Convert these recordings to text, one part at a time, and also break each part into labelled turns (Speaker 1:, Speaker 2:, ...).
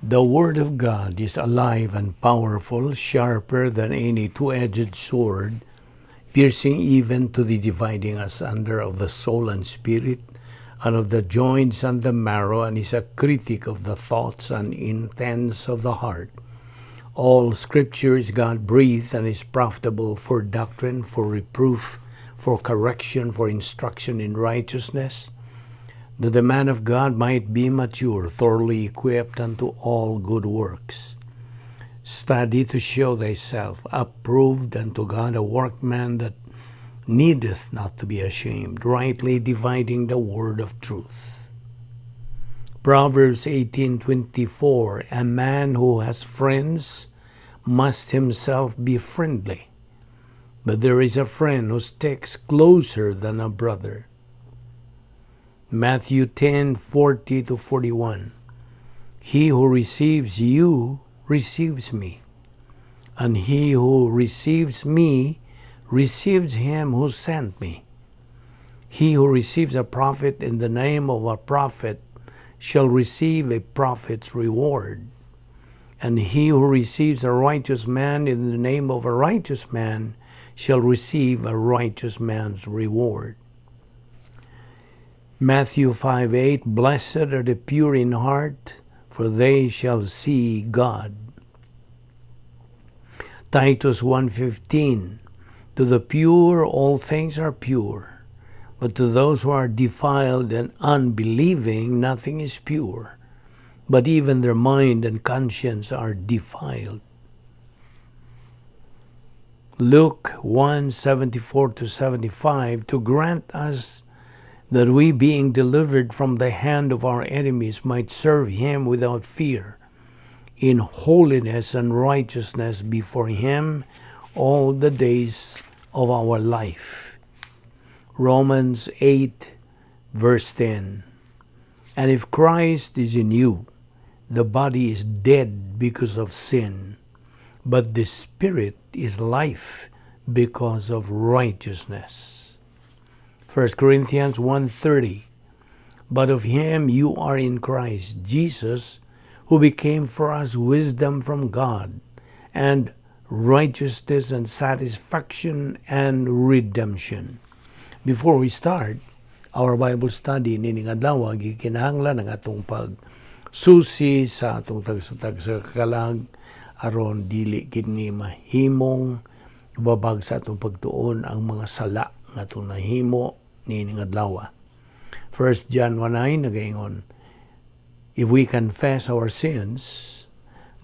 Speaker 1: The Word of God is alive and powerful, sharper than any two-edged sword, piercing even to the dividing asunder of the soul and spirit, and of the joints and the marrow, and is a critic of the thoughts and intents of the heart. All Scripture is God-breathed and is profitable for doctrine, for reproof, for correction, for instruction in righteousness, that the man of God might be mature, thoroughly equipped unto all good works. Study to show thyself approved unto God, a workman that needeth not to be ashamed, rightly dividing the word of truth. Proverbs 18:24, a man who has friends must himself be friendly, but there is a friend who sticks closer than a brother. Matthew 10:40-41, he who receives you receives me, and he who receives me receives him who sent me. He who receives a prophet in the name of a prophet shall receive a prophet's reward. And he who receives a righteous man in the name of a righteous man shall receive a righteous man's reward. Matthew 5:8, blessed are the pure in heart, for they shall see God. Titus 1:15, to the pure all things are pure, but to those who are defiled and unbelieving nothing is pure, but even their mind and conscience are defiled. Luke 1:74-75, to grant us that we, being delivered from the hand of our enemies, might serve him without fear, in holiness and righteousness before him all the days of our life. Romans 8, verse 10. And if Christ is in you, the body is dead because of sin, but the spirit is life because of righteousness. 1 Corinthians 1:30, but of him you are in Christ Jesus, who became for us wisdom from God, and righteousness and satisfaction and redemption. Before we start our Bible study nining adlaw, gikinahanglan ang atong pagsusi sa atong tagsa-tagsa kalag aron dili kini mahimong babag sa atong pagtuon ang mga sala nga atong nahimo nining adlaw. 1 John 1:9 nagaingon, if we confess our sins,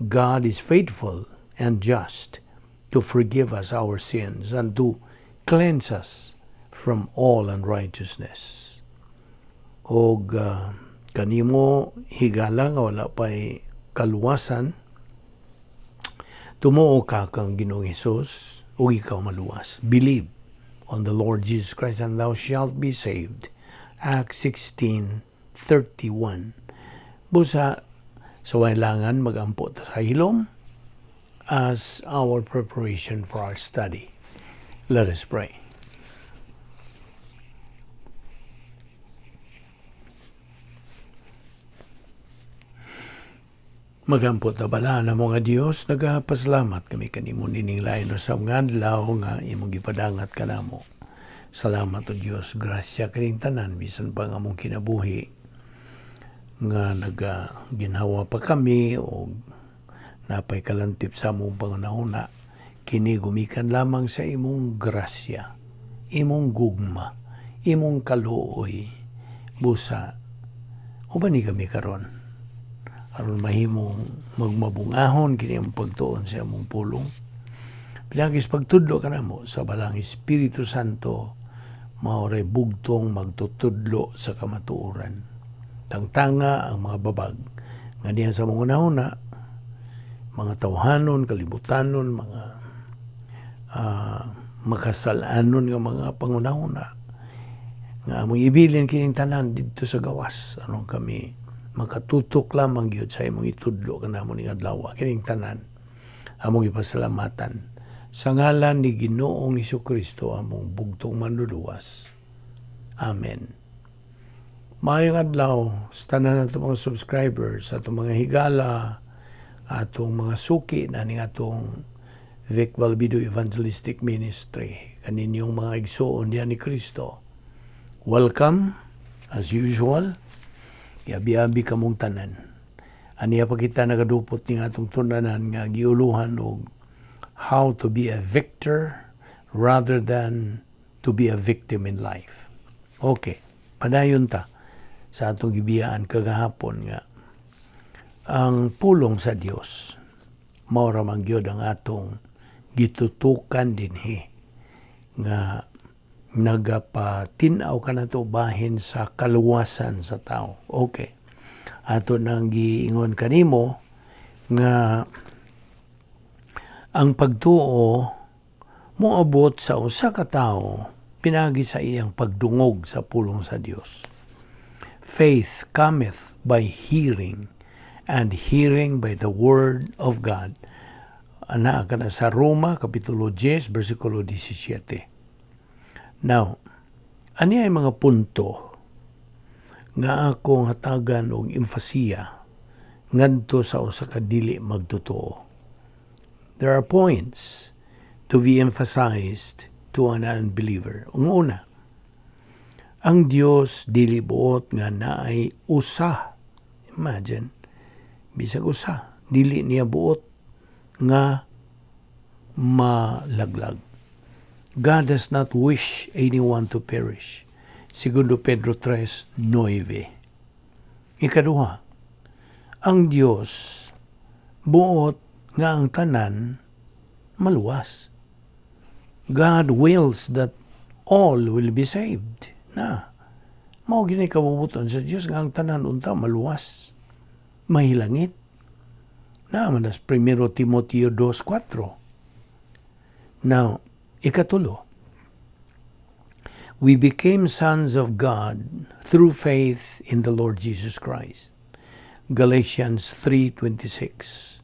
Speaker 1: God is faithful and just to forgive us our sins and to cleanse us from all unrighteousness. Og kanimo higala nga wala pa'y kaluwasan, tumuo ka kang Ginoong Hesus ug ikaw maluwas. Believe on the Lord Jesus Christ and thou shalt be saved. Acts 16:31. Busa sa wailangan magampo ta sa hilom as our preparation for our study. Let us pray. Magampo ta bala na mga Dios, nagapasalamat kami kanimo nining lain sa mga adlaw nga imong gipadangat kanamo. Salamat o Dios, grasya kining tanan bisan pa nga among kinabuhi nga nagaginhawa pa kami o napay kalantip sa among pangunahuna, kini gumikan lamang sa imong grasya, imong gugma, imong kaluoy. Busa uban ni kami karon aron mahimong magmabungahon kini ang pagtuon sa among pulong. Pinagis pagtudlo kanamo sa balang Espiritu Santo, maoray bugtong magtutudlo sa kamatuoran. Tangtanga ang mga babag nga diyan sa mga una, mga tawhanon, kalibutanon, mga makasalanon nga mga pangunahuna nga among ibilin kining tanan didto sa gawas aron kami makatutok lamang gyud sa imong itudlo kanamo ning adlaw. Kining tanan among ipasalamatan sa ngalan ni Ginoong Hesukristo among bugtong manluluwas. Amen. Maayong adlaw sa tanan nato mga subscribers, sa atong mga higala, Atong mga suki na ning atong Vic Balbido Evangelistic Ministry, kaninyong mga igsoon diha ni Kristo. Welcome as usual. Iabi-abi kamong tanan. Aniya pa kita nagadupot ning atong tun-anan nga giuluhan og how to be a victor rather than to be a victim in life. Okay, padayon ta sa atong gibiyaan kagahapon nga ang pulong sa Dios mao ra man gyud ang atong gitutukan dinhi nga nagapatin-aw kanato bahin sa kaluwasan sa tao. Okay. Ato nang giingon kanimo nga ang pagtuo moabot sa usa ka tawo pinagi sa iyang pagdungog sa pulong sa Dios. Faith cometh by hearing, and hearing by the word of God. Ana kana sa Roma kapitulo 10 bersikulo 17. Now, ani ay mga punto nga akong hatagan og emphasia ngadto sa usa ka dili magtotoo. There are points to be emphasized to an unbeliever. Ang una, ang Dios dili buot nga naay usa. Imagine, bisag usa, dili niya buot nga malaglag. God does not wish anyone to perish. Segundo Pedro 3:9. Ikaduha, ang Dios buot nga ang tanan maluwas. God wills that all will be saved. Na, mao gini kabubuton sa Dios nga ang tanan unta maluwas, mahilangit. Na, manas 1 Timoteo 2:4. Now, ikatulo, we became sons of God through faith in the Lord Jesus Christ. Galatians 3:26.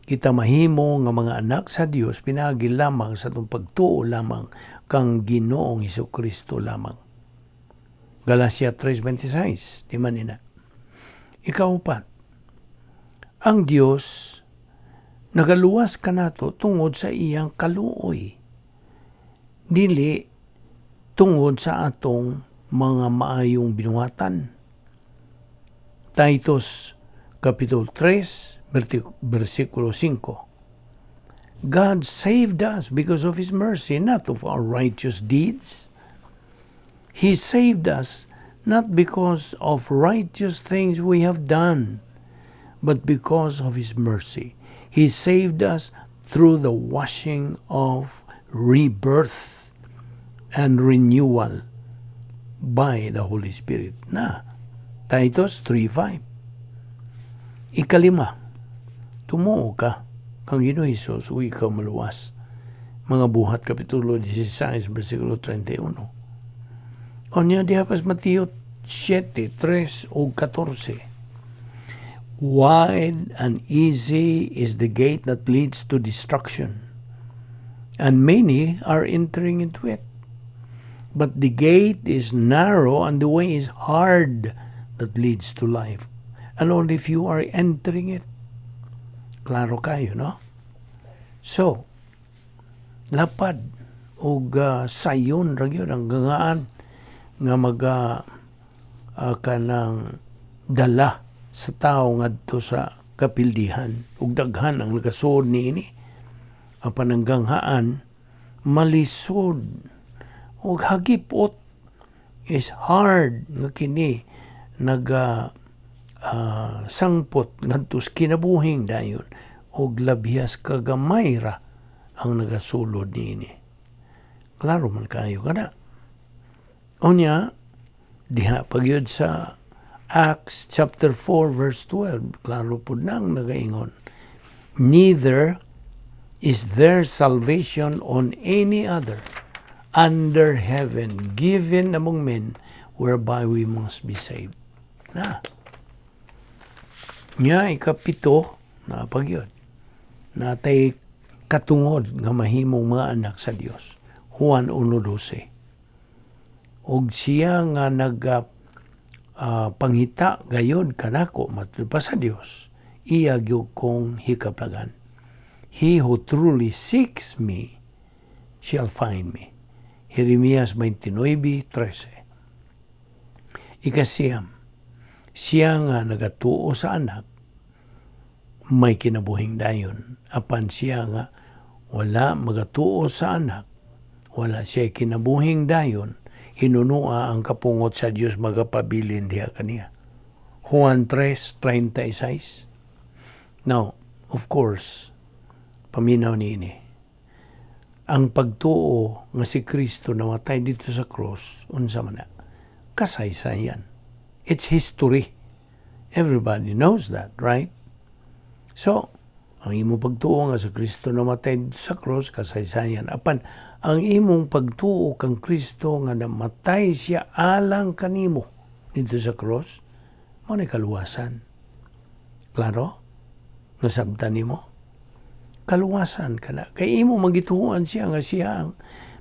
Speaker 1: Kita mahimo nga mga anak sa Dios pinaagi lamang sa atong pagtuo lamang kang Ginoong Kristo lamang. Galatia 3:26, di man ina? Ikaupat, ang Dios nagaluwas kanato tungod sa iyang kaluoy. Dili tungod sa atong mga maayong binuhatan. Titus Kapitulo 3, versikulo 5. God saved us because of His mercy, not of our righteous deeds. He saved us not because of righteous things we have done, but because of His mercy. He saved us through the washing of rebirth and renewal by the Holy Spirit. Na, Titus 3:5. Ikalima, tumuo ka kang Ginoo Hesus ug ikaw maluwas. Mga Buhat Kapitulo 16, versikulo 31. Unya diha pas Mateo 7, 3 ug 14. Wide and easy is the gate that leads to destruction, and many are entering into it. But the gate is narrow and the way is hard that leads to life, and only few are entering it. Klaro kayo, no? So, lapad og sayon ra gyud ang ganghaan nga maga kanang dala sa tao ngadto sa kapildihan ug daghan ang nagasuod niini, apan ang ganghaan malisod ug hagipot, is hard, nga kini naga sangpot ngadto sa kinabuhing dayon ug labhiyas kagamay ra ang nagasulod niini. Klaro man kayo kana. Unya diha pagyud sa Acts chapter 4 verse 12, klaro pud nang nagaingon, "Neither is there salvation on any other under heaven given among men whereby we must be saved." Na. Nya ikapito na pagyud. Natay katungod nga mahimong mga anak sa Dios. Juan 1:12. Og siya nga nag panghita gayod kanako matud pa sa Dios. iya gyud kong hikaplagan. He who truly seeks me shall find me. Jeremias 29:13. Ikasiyam, siya nga nagatuo sa Anak, may kinabuhing dayon. Apan siya nga wala magatuo sa Anak, wala siya kinabuhing dayon, hinunua ang kapungot sa Dios magapabilin diha kaniya. Juan 3:36. Now, of course, paminaw niini. Ang pagtuo nga si Kristo namatay didto sa cross, unsa man na? Kasaysayan. It's history. Everybody knows that, right? So, ang imong pagtuo nga sa Kristo namatay didto sa cross, kasaysayan. Apan, ang imong pagtuo kang Kristo nga namatay siya alang kanimo didto sa cross, mao ni kaluwasan. Klaro? Nasabtan nimo? Kaluwasan ka na. Kay imo magituohan siya nga siya ang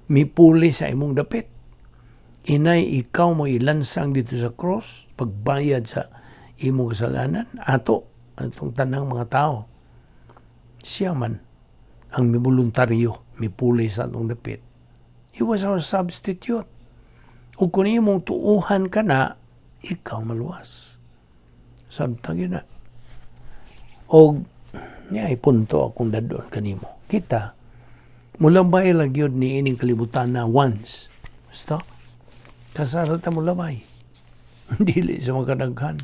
Speaker 1: mipuli sa imong dapit. Inay ikaw mo ilansang didto sa cross, pagbayad sa imong kasalanan, ato, atong tanang mga tao. Siya man ang miboluntaryo, mipuli sa atong dapit. He was our substitute. Ug kung imong tuuhan ka na, ikaw maluwas. Sabta gyud na. Og niya punto akong dad-on kanimo. Kita, mulabay lang gyud ni ining kalibutan na once. Basta, kasara ta mulabay. Dili sa makadaghan.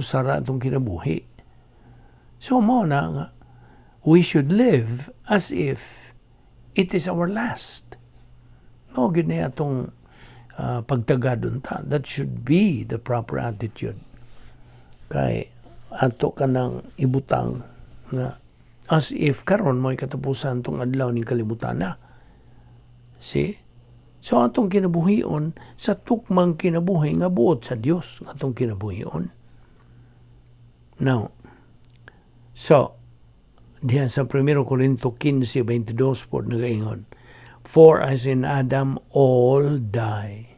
Speaker 1: Sara atong kinabuhi. So mao na nga, we should live as if it is our last. Mao gyud na atong pagtagad unta. That should be the proper attitude. Kay ato ka nang ibutang nga as if karon mo'y katapusan tong adlaw ning kalibutan na. See? So atong kinabuhion sa tukmang kinabuhi nga buot sa Dios atong kinabuhion. Now, so diyan sa 1 Corinto 15:22 po nagaingon, "For as in Adam all die,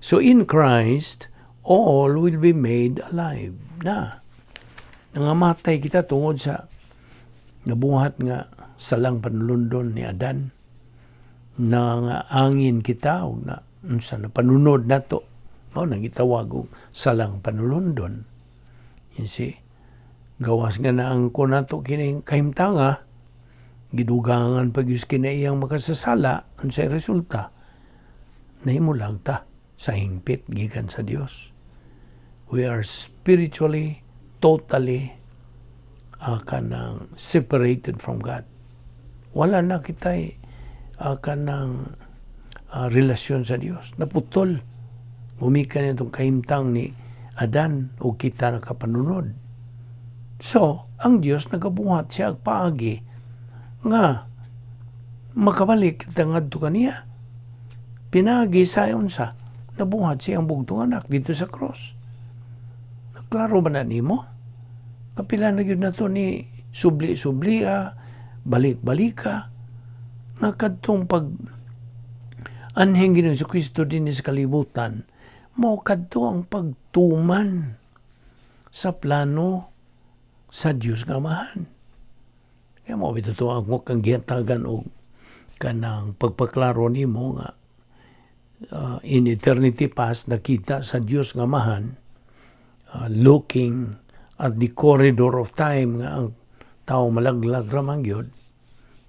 Speaker 1: so in Christ all will be made alive." Na, nangamatay kita tungod sa nabuhat nga salang panulundon ni Adan, na nga angin kita og na unsa na panunod nato, mao nang gitawag og salang panulundon. You see, gawas nga naangkon nato kining kahimtanga, gidugangan pa gyud kini iyang makasasala. Unsay resulta? Nahimulag ta sa hingpit gikan sa Dios. We are spiritually totally kanang separated from God. Wala na kita'y kanang relasyon sa Dios. Naputol. Gumikan itong kahimtang ni Adan o kita nakapanunod. So, ang Dios nagabuhat siya og paagi nga makabalik kita ngadto kaniya. Pinagi sa unsa? Nabuhat siya ang bugtong Anak didto sa cross. Klaro ba na nimo? Kapila na gyud na to ni subli-subli, balik-balika nga kadtong pag anhing Ginoong Kristo dinhi sa kalibutan, mao kadto ang pagtuman sa plano sa Dios nga Amahan. Kaya mao bitaw to ang kang gihatagan og kanang pagpaklaro nimo nga in eternity past nakita sa Dios nga Amahan, looking at the corridor of time nga ang tao malaglag ra man gyud.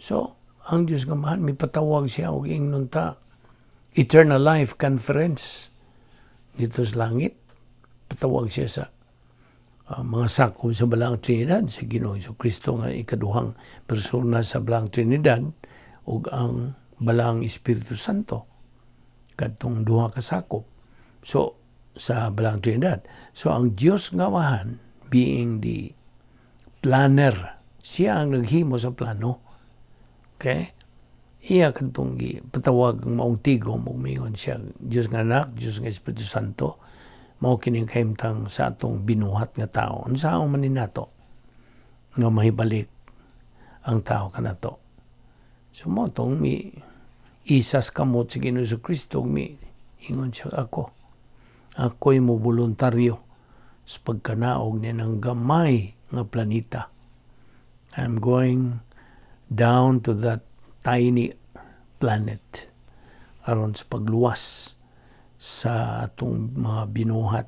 Speaker 1: So, ang Dios nga Amahan mipatawag siya og ingnon ta Eternal Life Conference didto sa langit. Patawag siya sa mga sakop sa Balaang Trinidad, sa Ginoong Kristo nga ikaduhang persona sa Balaang Trinidad ug ang Balaang Espiritu Santo, kadtong duha ka sakop. So sa Balaang Trinidad. So ang Dios nga Amahan, being the planner, siya ang naghimo sa plano. Okay? Iya kadtong gipatawag ang maong tigom ug miingon siya, Dios nga Anak, Dios nga Espiritu Santo, mao kining kahimtang sa atong binuhat nga tao. Unsaon man ni nato nga mahibalik ang tao kanato? So mao tong mi isas kamot si Ginoong Kristo, mi ingon siya, "Ako, ako'y mo voluntaryo sa pagkanaog ni ng gamay nga planeta. I'm going down to that tiny planet aron sa pagluwas sa atong mga binuhat,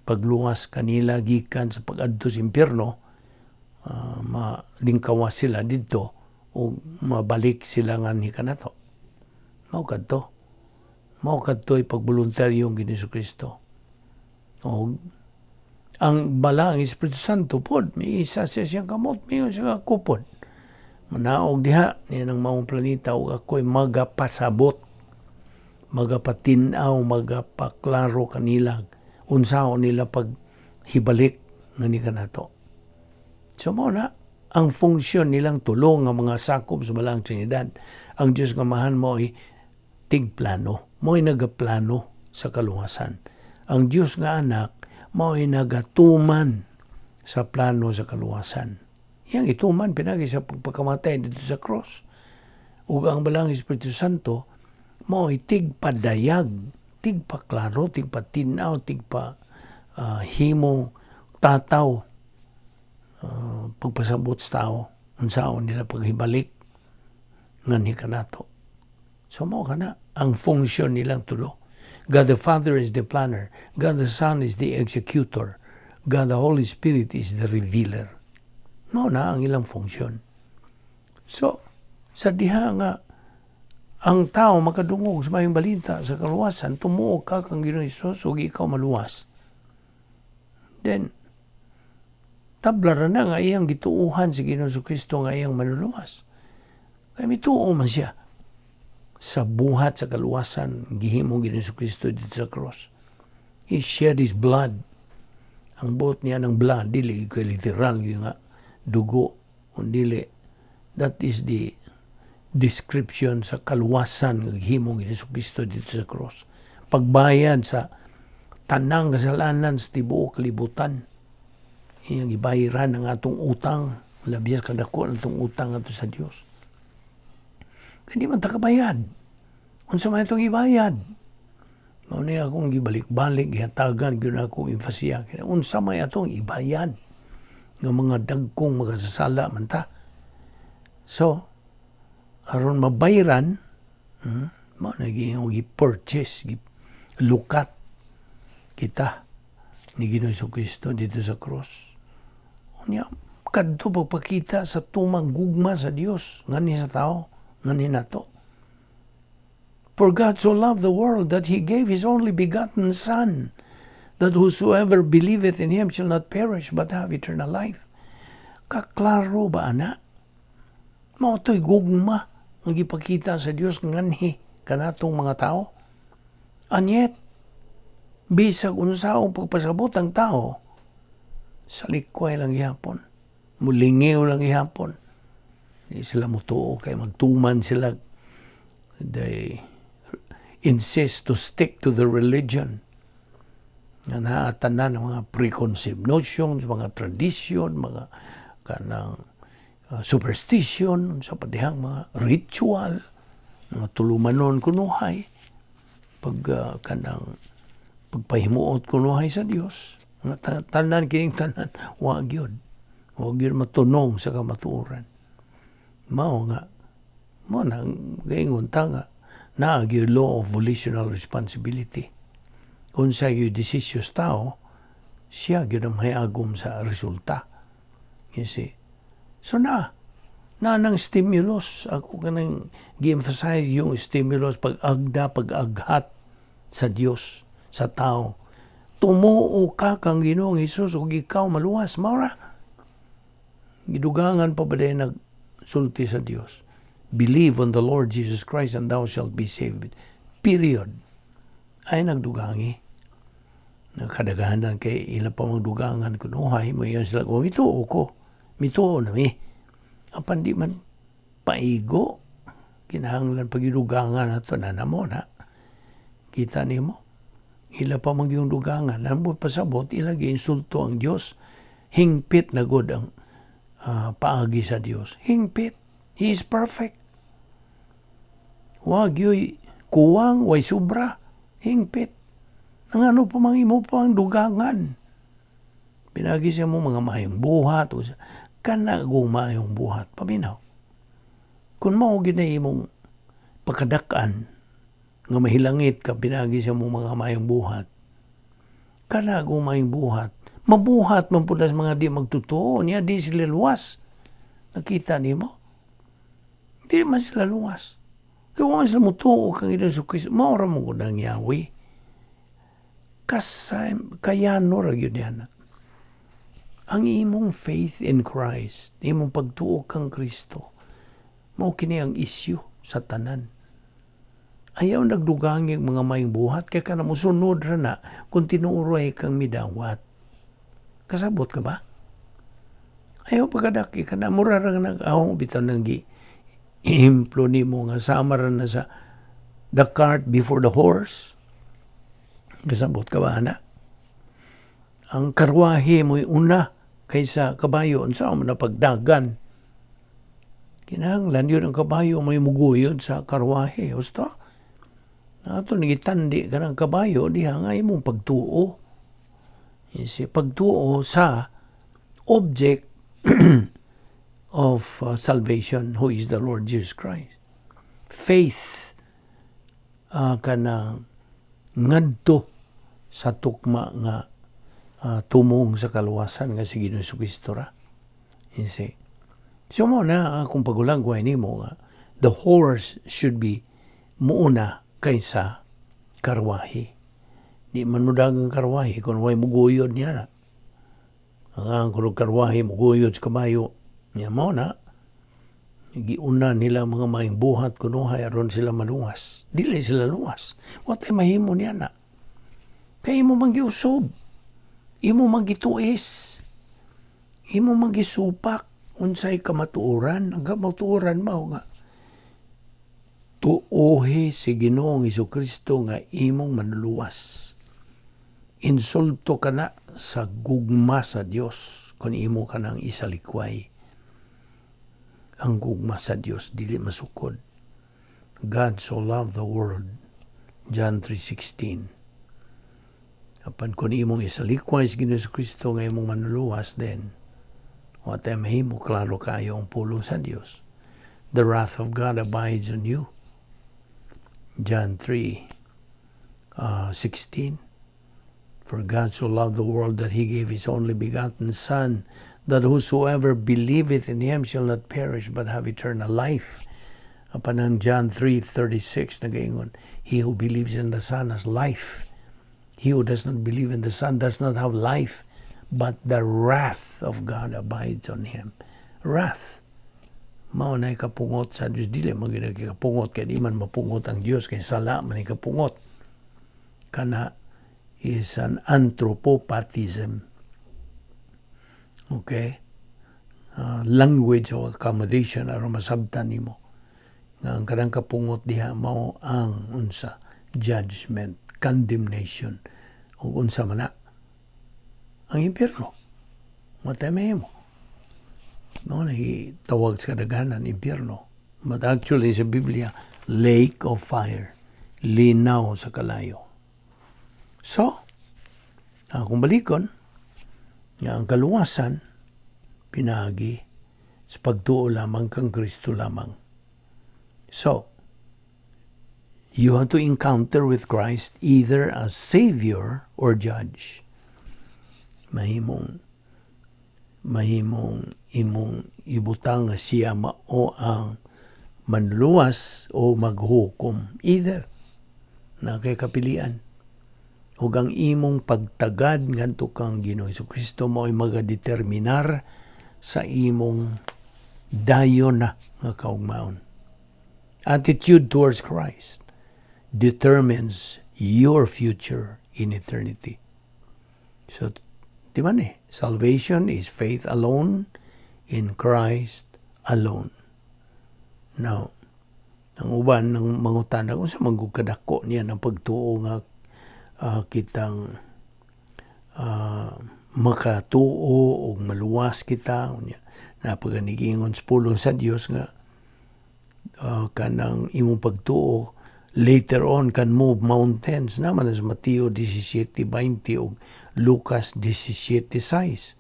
Speaker 1: pagluwas kanila gikan sa pag-adto sa impyerno, malingkawas sila didto o mabalik sila nganhi kanato. Mao kadto pagboluntaryo ng Ginoong Kristo. O ang Balaang Espiritu Santo pod miisa siya siyang kamot, miingon siya, "Ako pod manaog diha niya ng maong planeta ug ako'y magapasabot, magapatin-aw, magapaklaro kanila unsaon nila paghibalik nganhi kanato." So mao na ang funksyon nilang tulo nga mga sakop sa Balaang Trinidad. Ang Diyos nga Amahan mo'y tigplano, mo'y nagaplano sa kaluwasan. Ang Diyos nga Anak mo'y nagatuman sa plano sa kaluwasan. Iyang ituman pinagi sa pagpakamatay didto sa cross. Ug ang Balaang Espiritu Santo mo'y tigpadayag, tigpaklaro, tigpatinaw, tigpa himo tataw, pagpasabot sa tao unsaon nila paghibalik nganhi kanato. So mao kana ang funksyon nilang tulo. God the Father is the planner, God the Son is the executor, God the Holy Spirit is the revealer. Mao na ang ilang funksyon. So sa diha nga ang tao makadungog sa Maayong Balita sa kaluwasan, tumuo ka kang Ginoong Hesus ug ikaw maluwas. Then tabla ra na nga iyang gituuhan si Ginoong Kristo nga iyang manluluwas. Kay mituo man siya sa buhat sa kaluwasan gihimo Ginoong Kristo didto sa cross. He shed His blood. Ang buot niya ng blood, dili kay literal gyud nga dugo, kundi that is the description sa kaluwasan nga gihimo Ginoong Kristo didto sa cross. Pagbayad sa tanang kasalanan sa tibuok kalibutan. Iyang gibayaran ang atong utang. Labias kadako ang atong utang ato sa Dios. Kay di man ta kabayad. Unsa man itong ibayad? Mao ni akong gibalik-balik, gihatagan gyud akong emphasis. Unsa may atong ibayad nga mga dagkong makasasala man ta? So, aron mabayran, mao na gi-purchase, lukat kita ni Ginoong Kristo didto sa cross. Unya, kadto pagpakita sa tumang gugma sa Dios nganhi sa tao, nganhi nato. For God so loved the world that He gave His only begotten Son, that whosoever believeth in Him shall not perish but have eternal life. Kaklaro ba ana? Mao to'y gugma ang gipakita sa Dios nganhi kanatong mga tao. And yet, bisag unsaong pagpasabot ang tao, salikway lang gihapon. Mulingiw lang gihapon. Di sila mutuo kay magtuman sila. They insist to stick to the religion nga naa tanan ng mga preconceived notions, mga tradition, mga kanang superstition, sa padihang mga ritual, mga tulumanon kunuhay, pag kanang pagpahimuot kunuhay sa Dios. Nga tanan kining tanan wa gyud. Wa gyud matunong sa kamatuoran. Mao nga mo na gaingon ta nga naa gyud law of volitional responsibility. Unsa gyud desisyon sa tao, siya gyud ang mahayagom sa resulta. You see? So na nang stimulus ako kanang gi-emphasize yung stimulus, pag-agda, pag-aghat sa Dios sa tao. Tumuo ka kang Ginoong Hesus ug ikaw maluwas. Mao ra. Gidugangan pa ba din nagsulti sa Dios? "Believe on the Lord Jesus Christ and thou shalt be saved." Period. Ay nagdugangi. Nakadaghanan kay ila pa magdugangan kunuhay mo yan sila ko mituo ko. Mituo na mi. Apan di man paigo, kinahanglan pagidugangan ato na namo na. Kita nimo, ila pa man yung dugangan. Nambot pasabot, ila giinsulto ang Dios. Hingpit na gud ang paagi sa Dios. Hingpit. He is perfect. Wa gyuy kuwang, way sobra. Hingpit. Ang ano pa mang imo pa ang dugangan. Pinaagi sa imong mga maayong buhat o sa kana kung maayong buhat, paminaw. Kung mao gyud na imong pagkadak-an nga mahilangit ka pinaagi sa imong mga maayong buhat, kana kung maayong buhat, mabuhat man pud sa mga di magtotoo niya, di sila luwas. Nakita nimo? Di man sila luwas. Kaya wa man sila mutuo kang Ginoong Kristo. Mao ra mo gud ang yawi. Kasay, kayano ra gyud yan. Ang imong faith in Christ, imong pagtuo kang Kristo, mao kini ang isyu sa tanan. Ayaw nagdugangi ang mga maayong buhat kay kana mosunod ra na kung tinuoray kang midawat. Kasabot ka ba? Ayaw pagkadaki ka na mura ra nga nag-ahong bitaw nang gi ehemplo nimo nga sama ra na sa the cart before the horse. Kasabot ka ba, ana? Ang karwahe mo'y una kaysa kabayo, unsa man na pagdagan? Kinahanglan yun ang kabayo may muguyod sa karwahe. Husto? Ato nagitandi ka ng kabayo diha nga imong pagtuo. Si pagtuo sa object of salvation, who is the Lord Jesus Christ. Faith kana ngadto sa tukma nga tumong sa kaluwasan nga si Ginoong Kristo ra. You see? So mo na akong pagulagway nimo nga the horse should be muuna kaysa karwahe. Di man mo dagang karwahe kung way muguyod niya na. Ang kung karwahe muguyod sa kabayo niya mo na giuna nila mga maayong buhat kunuhay aron sila maluwas. Dili sila luwas. Wa tay mahimo niya na. Kay imo man giusob. Imo man gituis. Imo man gisupak unsay kamatuoran. Ang kamatuoran mao nga tuohi si Ginoong Kristo nga imong manluluwas. Insulto ka na sa gugma sa Dios kung imo ka nang isalikway. Ang gugma sa Dios dili masukod. God so loved the world. John 3:16. Apan kung imong isalikway si Ginoong Kristo nga imong manluluwas, then wa tay mahimo, klaro kayo ang pulong sa Dios. The wrath of God abides on you. John 3 16. For God so loved the world that he gave his only begotten Son, that whosoever believeth in him shall not perish but have eternal life. Apan ang John 3:36 nagaingon, "He who believes in the Son has life. He who does not believe in the Son does not have life, but the wrath of God abides on him." Wrath. Mao na kapungot sa Dios. Dili man gyud kapungot kay di man mapungot ang Dios kay sala man kapungot. Kana is an anthropopathism. Okay? Language of accommodation aron masabtan nimo nga ang kanang kapungot diha mao ang unsa? Judgment, condemnation, ug unsa man na ang impyerno. Matay mo no tawag sa kadaghanan impyerno, but actually sa Biblia, lake of fire, linaw sa kalayo. So kung balikon nga ang kaluwasan pinaagi sa pagtuo lamang kang Kristo lamang. So, you have to encounter with Christ either as Savior or Judge. Mahimong imong ibutang nga siya mao ang manluwas o maghukom. Either. Na kay kapilian. Ug ang imong pagtagad ngadto kang Ginoong Kristo mao'y magadeterminar sa imong dayon na nga kaugmaon. Attitude towards Christ determines your future in eternity. So, di ba ni? Salvation is faith alone in Christ alone. Now, ang uban ng mangutana kung sa manggugkadako niya ng pagtuo nga kitang makatuo o maluwas kita unya napaganigingon sa pulong sa Dios nga kanang imong pagtuo Later on can move mountains naman sa Mateo 17:20 ug Lucas 17:6.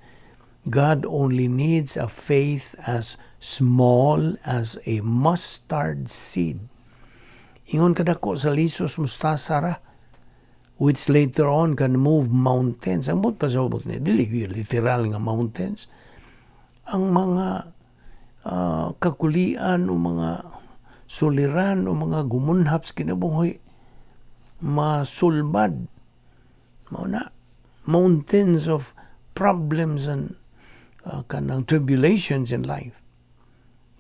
Speaker 1: God only needs a faith as small as a mustard seed. Ingon kadako sa lisos mustasa ra, which later on can move mountains. Ang buot pasabot niya, dili gyud literal nga mountains. Ang mga kakulian o mga suliran o mga gumunhap sa kinabuhi masulbad mao na mountains of problems and kanang tribulations in life.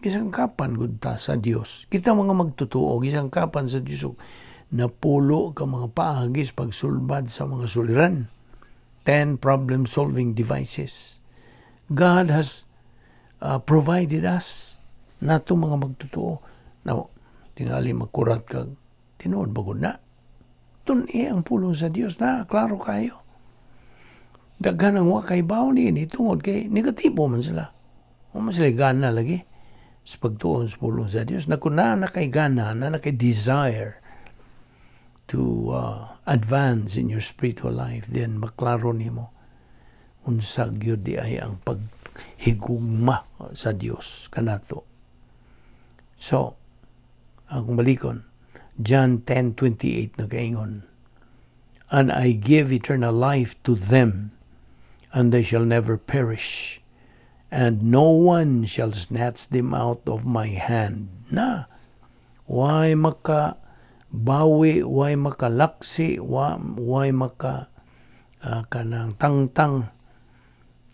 Speaker 1: Gisangkapan gud ta sa Dios. Kita mga magtotoo, gisangkapan sa Dios og napulo ka mga paagi sa pagsulbad sa mga suliran. 10 problem solving devices. God has provided us nato mga magtotoo. Now, tingali makurat kag tinuod ba gud na? Tun-i ang pulong sa Dios na, klaro kayo. Daghan ang wa kahibaw niini tungod kay negatibo man sila. Wa man sila gana lagi sa pagtuon sa pulong sa Dios. Na kung naa na kay gana, naa na kay desire to advance in your spiritual life, then maklaro nimo unsa gyud diay ang paghigugma sa Dios kanato. So, akong balikon, John 10:28 nagaingon, "And I give eternal life to them, and they shall never perish, and no one shall snatch them out of my hand." Na, way maka bawi, way makalaksi, way maka kanang tangtang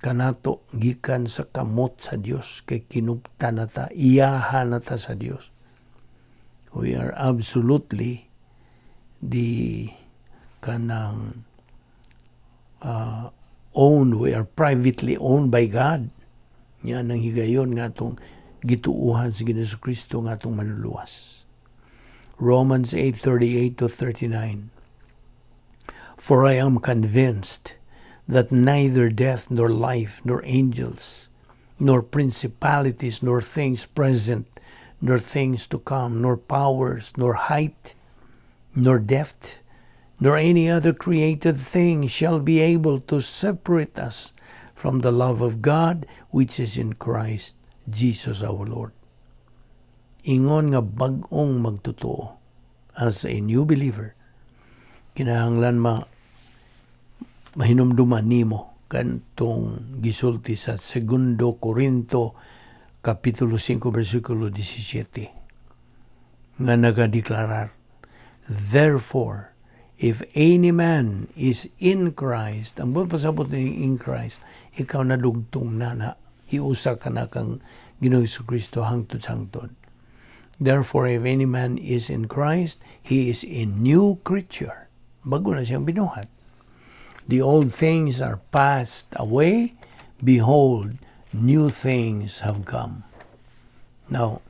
Speaker 1: kanato gikan sa kamot sa Dios kay kinupta na ta, iyaha na ta sa Dios. We are absolutely the kanang owned, we are privately owned by God. Yan ang higayon nga atong gituuhan sa Ginoong Kristo nga atong manluluwas. Romans 8:38 to 39. "For I am convinced that neither death nor life nor angels nor principalities nor things present nor things to come nor powers nor height nor depth nor any other created thing shall be able to separate us from the love of God which is in Christ Jesus our Lord." Ingon nga bag-ong magtotoo, as a new believer, kinahanglan mahinumduman nimo kantong gisulti sa Segundo Corinto kapitulo 5 bersikulo 17 nga nagadeklarar, "Therefore, if any man is in Christ," ang buot pasabot ni in Christ, ikaw nadugtong na na, hiusa ka na kang Ginoong Kristo hangtod hangtod. "Therefore, if any man is in Christ, he is a new creature." Bago na siyang binuhat. "The old things are passed away. Behold, new things have come." Now,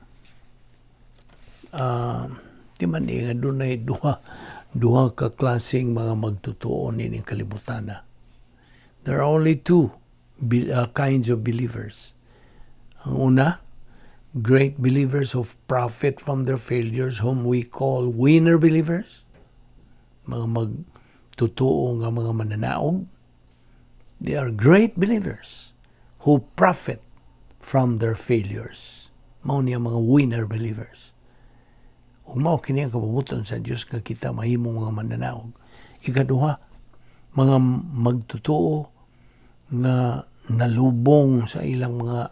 Speaker 1: di man nga dunay duha ka klaseng mga magtotoo nining kalibutan na. There are only two kinds of believers. Ang una, great believers who profit from their failures, whom we call winner believers. Mga magtotoo nga mga mananaog. They are great believers who profit from their failures. Mao niya mga winner believers. Ug mao kini ang kabubut-on sa Dios nga kita mahimong mga mananaog. Ikaduha, mga magtotoo nga nalubong sa ilang mga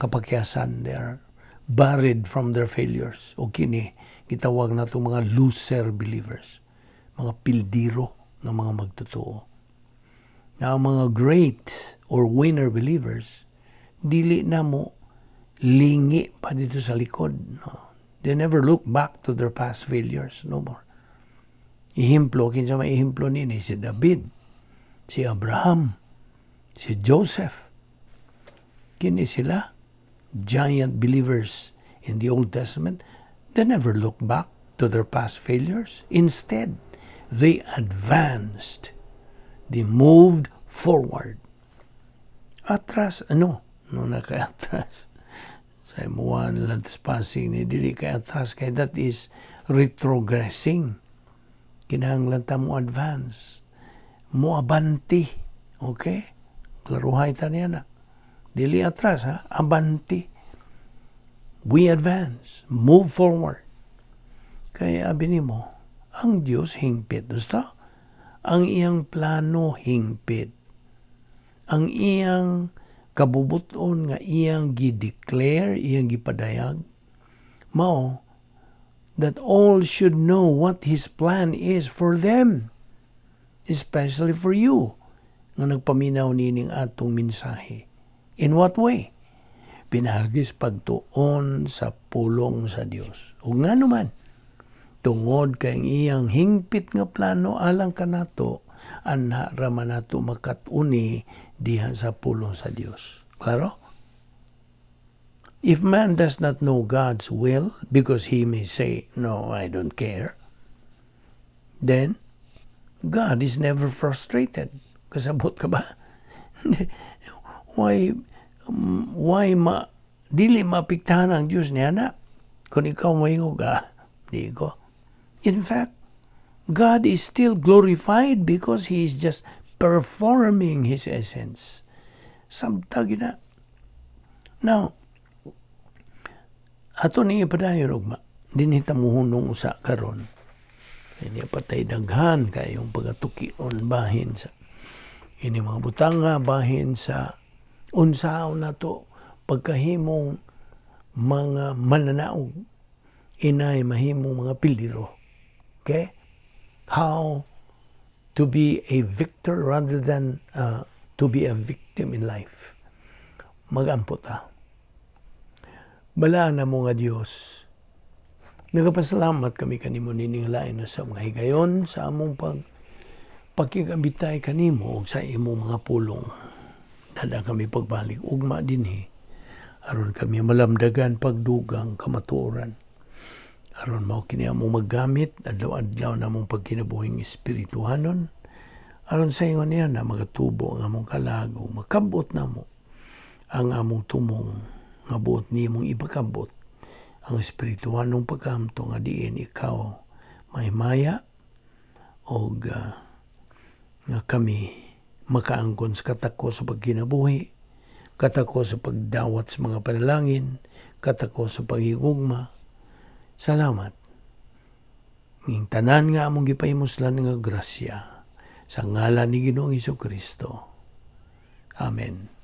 Speaker 1: kapakyasan. They are buried from their failures. O kini, gitawag nato mga loser believers. Mga pildiro ng mga magtotoo. Na ang mga great or winner believers, dili na mo lingi pa didto sa likod. No? They never look back to their past failures. No more. Ehemplo, kinsa may ehemplo nini? Si David, si Abraham, si Joseph. Kini sila, giant believers in the Old Testament, they never look back to their past failures. Instead, they advanced. They moved forward. Atras, ano? No, naka-atras. Sa imuan lang passing ni dili kay atras kay that is retrogressing. Kinahanglan ta mo advance. Mo abanti. Okay? Klaruhay ta niya na. Dili atras, ha? Abanti. We advance. Move forward. Kaya abi nimo, ang Dios hingpit. Gusto? Ang iyang plano hingpit. Ang iyang kabubuton nga iyang gi-declare, iyang gipadayag, mao that all should know what His plan is for them, especially for you, nga nagpaminaw nining atong mensahe. In what way? Pinaagi sa pagtuon sa pulong sa Dios. Ug ngano man, tungod kay ang iyang hingpit nga plano alang kanato, anha ra man nato makat-uni diha sa pulong sa Dios. Klaro? If man does not know God's will, because he may say, "No, I don't care," then God is never frustrated. Kasabot ka ba? Why ma, dili maapektahan ang Diyos niya na? Kung ikaw moingon ka, di ko. In fact, God is still glorified because He is just performing His essence. Samtag na. Now, ato ni ipadayon ugma. Dinhi ta muhunong usa karon. Kaya patay daghan kayong pagatukion bahin sa ini mga butanga, bahin sa unsaon nato pagkahimong mga mananaog inay mahimong mga pildiro. Okay? How to be a victor rather than to be a victim in life. Magampo ta. Balaan namo nga Dios, nagapasalamat kami kanimo nining lain na sa mga higayon sa among pakigabitay kanimo ug sa imong mga pulong. Dada kami pagbalik ugma dinhi aron kami malamdagan pagdugang kamatuoran. Aron mao kini among maggamit adlaw-adlaw namong pagkinabuhing espirituhanon, aron sa ingon niya na magatubo ang among kalag ug makabot namo ang among tumong nga buot nimong ipakabot ang espirituhanong pagkahamtong nga diin ikaw mahimaya og nga kami makaangkon sa katako sa pagkinabuhi, katako sa pagdawat sa mga panalangin, katako sa paghigugma. Salamat. Ning tanan nga among gipahimuslan nga grasya sa ngalan ni Ginoong Kristo. Amen.